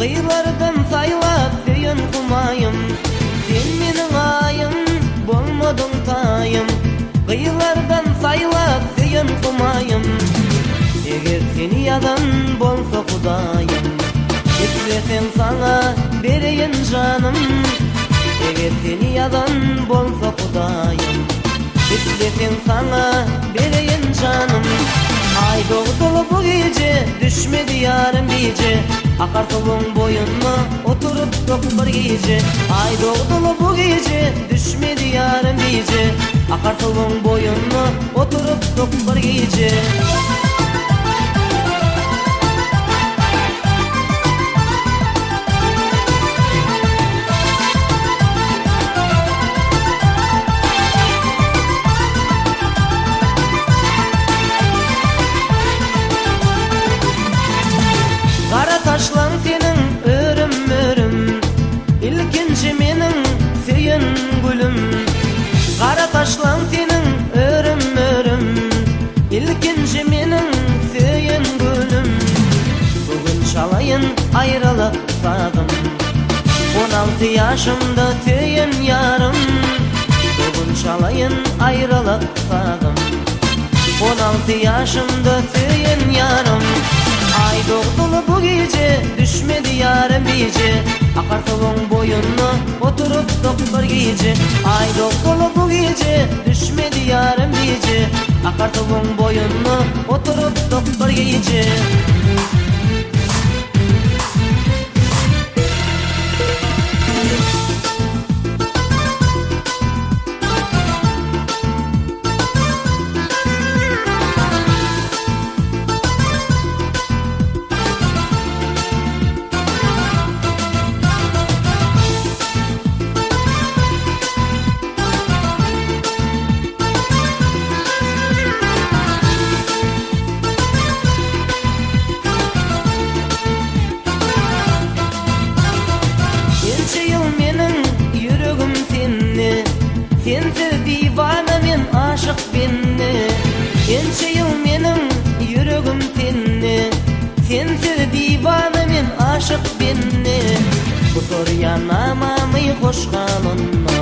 Gyzlardan saýlap söýen Humaýym Sen meniň aýym, bolmadyň taýym Gyzlardan saýlap söýen Humaýym Eger seni ýazan bolsa Hudaýym Isleseň saňa bereýin janym Eger seni ýazan bolsa Hudaýym Isleseň saňa bereýin janym Aý dogduly bu gije Düşmedi ýarym gije Akar suwuň boýunda Oturypdyk bir gije Aý dogduly bu gije Düşmedi ýarym gije Akar suwuň boýunda Oturypdyk bir gije. Gara saçlaň seniň örüm-örüm, Ilkinji meniň söýen gülüm. Gara saçlaň seniň örüm-örüm, Ilkinji meniň söýen gülüm. Bu gün çalaýyn aýralyk sazym, 16 ýaşymda söýen ýarym. Bu gün çalaýyn aýralyk sazym. 16 ýaşymda söýen ýarym. Aý dogduly bu gije, düşmedi ýarym bije. Akar suwuň boýunda oturypdyk bir gije. Aý dogduly bu gije, düşmedi ýarym bije. Akar suwuň boýunda oturypdyk bir gije. Ençe ýyl meniň ýüregim sende, Sensiz diwana men aşyk bende. Ençe ýyl meniň ýüregim sende, Sensiz diwana men aşyk bende. Gutarýan namamy hoş gal onda,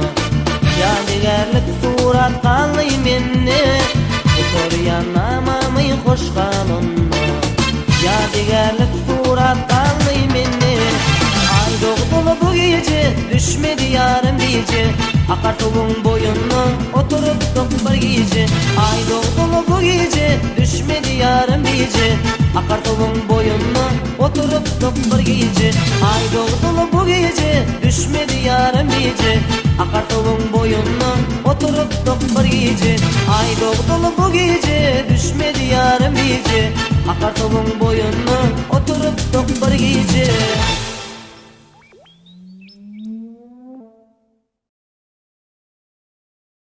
Ýadygärlik surat galdy mende. Gutarýan namamy hoş gal onda, Ýadygärlik surat galdy mende. Aý dogduly bu gije, düşmedi ýarym gije, Akar suwuň boýunda oturypdyk bir gije. Aý dogduly bu gije, düşmedi ýarym gije, Akar suwuň boýunda oturypdyk bir gije. Aý dogduly bu gije, düşmedi ýarym gije, Akar suwuň boýunda oturypdyk bir gije. Aý dogduly bu gije, düşmedi ýarym gije, Akar suwuň boýunda oturypdyk bir gije.